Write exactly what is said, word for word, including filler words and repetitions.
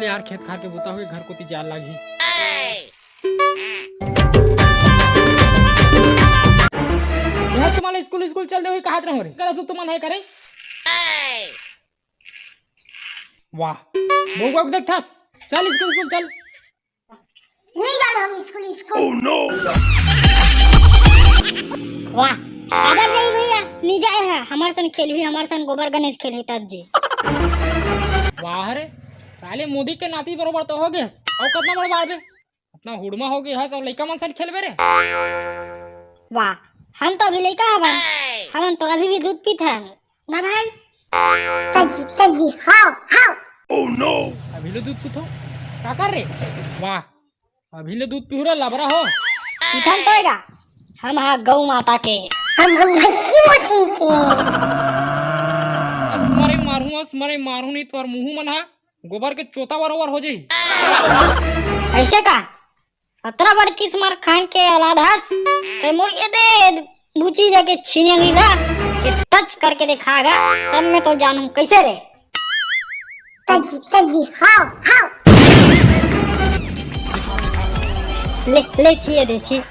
यार, खेत खार के बूता होगे, घर कोती जाय लागही। मैं तुम्हारा स्कूल, स्कूल चल दे हुई कहत रहूं रे। गलत तो तुमन है करे। वाह, बउआ को देख थस। चल स्कूल, स्कूल चल। नहीं जाना हम स्कूल, स्कूल। वाह, काबर जाई भैया, नी जाए है, हमर सन खेलही, हमर सन गोबर गणेश खेलही तब जी। वाह रे, साले मोदी के नाती बरोबर तो हो गेस। अउ कतना बड़ बाड़बे, अतना हुड़मा हो गे हस अउ लइका मन सन खेलबे रे। वाह, हम तो अभी लइका हवन, हमन तो अभी भी दूध पीत हन। ना भाई। तज्जी, तज्जी, हाव, हाव। अभी ले दूध पीथो? का कर रे? वाह, अभी ले दूध पीहू रे लबरा हो। पीथन तो एगा, हम हा गौ माता के। हम, हम भैंसी मसीह के। अस मरे मारू, अस मरे मारू, नहीं तोर मुंह मन हा गोबर के चोता बरोबर हो जाही। ऐसे का? अतरा बड़ किस्मत खान के औलाद हस, ते मोर ये दे बुची जाके छीने अंगली ला, के टच करके दिखागा, तब मैं तो जानू कैसे रे। तज्जी, तज्जी, हाव, हाव। ले, ले छिए दे छी।